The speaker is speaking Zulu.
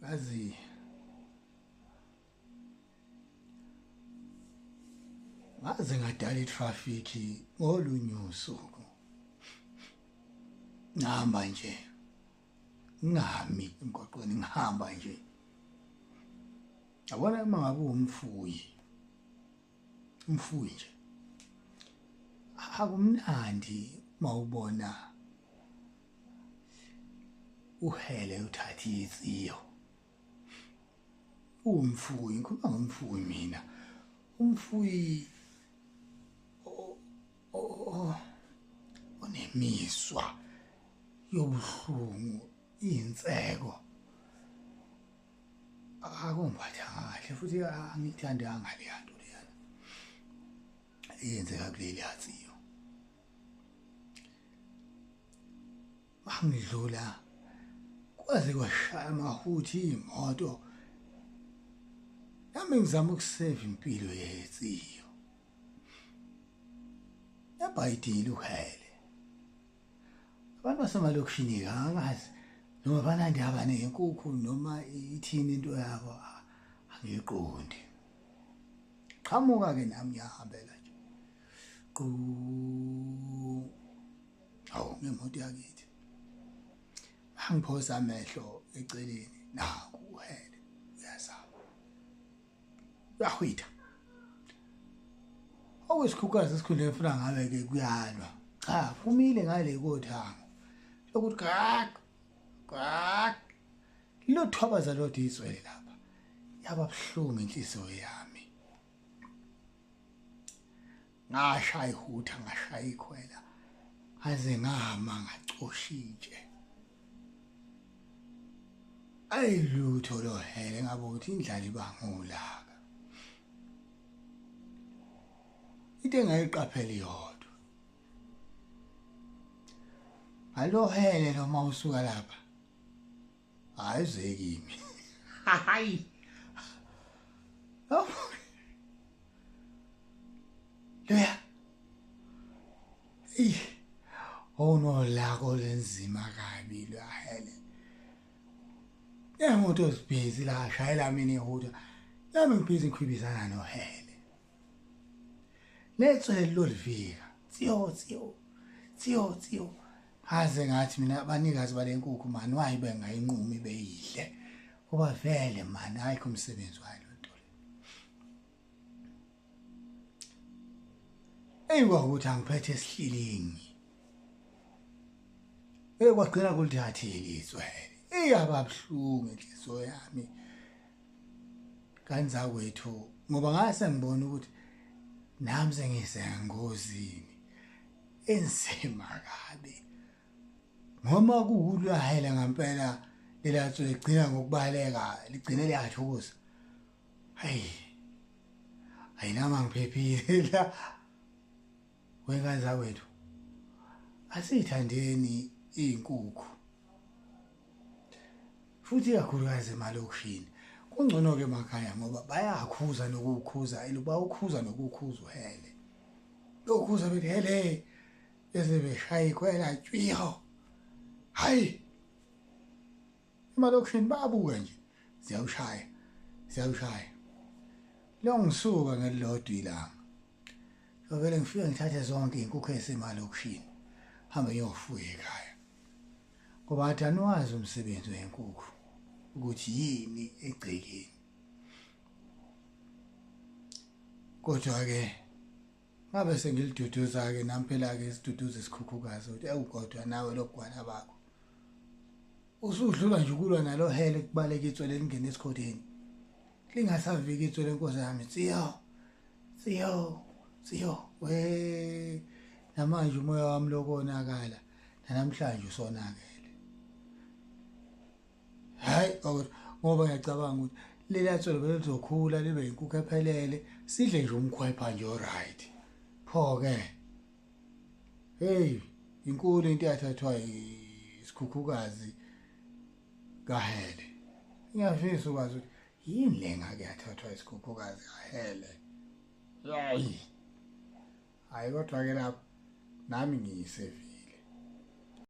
Yazi ngaze ngadala itraffic ngolunye usuku. Ngihamba nje. Ngingami emgwaqweni ngihamba nje. Yabona uma ngabe uwumfuyi. Umfuyi nje. Akumnandi mawubona uhele uthathe insiyo umfuyi ngikhuluma ngomfuyi mina umfuyi onemiswa yobuhlungu inseko akungiphathanga kahle futhi angithandanga leya nto leyana eyenzeka kuleli hathiyo Mangidlula kwaze kwashaya amahuthi imoto. Nami ngizama ukuseva impilo yetsiyo. Yabhayidile uhele. Abantu basemalokishini angazi noma banandaba nezinkukhu noma ithini into yabo angiqondi. Qhamuka ke nami ngiyahambela nje. Qu Hawu ngemoto yakithi. Angiphosa amehlo eceleni naku uhele uyazama. Uyahwitha. Okwesikhukazi esikhundleni funa ngabe ke kuyalwa. Cha, kumile ngale kothango. Lokuthi gak gak lothwabaza lodwa izwele lapha. Yaba buhlungu inhliziyo yami. Ngashaya ihutha ngashaya ikhwela ngaze ngama ngacosha itshe. Ayilutho lo hele ngabe ukuthi indlala ibanga ulaka. Into engayiqaphela iyodwa. Alohele noma usuka lapha. Hayi uze kimi. Hayi. Loya. Ey. Onolako lenzima kabi lwahele. Emoto zibhizi la shayela mina ihuta. Nami ngibhizi ngikhwibizana nohele. Letswele lolivika. Tsiyo tsiyo. Tsiyo tsiyo. Aze ngathi mina abanikazi bale nkukhu mani wayi bengayinqumi beyidle. Kuba vele mani ayikho umsebenzi wayo lo nto le. Eyi kwakuthi angiphethe esihlilingi. Eyi kwagcina kulithathile izwele. Iyaba buhlungu inhliziyo yami. Kanzakwethu ngoba ngase ngibona ukuthi nami sengisengozini. Enzima kabi. Noma kuwulwahela ngempela lelatso ligcina ngokubaleka ligcine liyathukuza. Hayi. Ayinama ngiphephile la. Wengane zakwethu. Asithandeni izinkukhu. Futhi ikakhulukazi emalokishini. Kungcono ke emakhaya ngoba bayakhuza nokukhuza bawukhuza nokukhuza uhele. Lokhuza bethi hele bese beshaya ikhwela tshwiho. Hayi. Emalokishini bayabuka nje ziyawushaya ziyawushaya. Lo ngisuka ngelilodwa ilanga. Ngivele ngifike ngithathe zonke izinkukhu ezisemalokishini. Hambe ngiyofuya ekhaya. Ngoba athi aniwazi umsebenzi wenkukhu ukuthi yini egcekeni. Kodwa ke ngabe sengiliduduza ke nami phela ke isiduduzo esikhukhukazi ukuthi ewu kodwa nawe lokugwala bakho. Usudlula nje ukulwa nalo hele kubaleka itswele lingene esikhotheni. Lingasaviki itswele nkosi yami tsiyo. Tsiyo, tsiyo we namanje umoya wami lokonakala namhlanje usonakele. Hayi ngoba ngiyacabanga ukuthi leli tswele belizokhula libe inkukhu ephelele sidle nje umkhwepha nje oright. Pho ke hey inkulu into yathathwa isikhukhukazi kahele. Ngiyafisa ukwazi ukuthi yini le ngake yathathwa isikhukhukazi kahele. Hayi. Hayi kodwa ke lapho nami ngiyisevisi.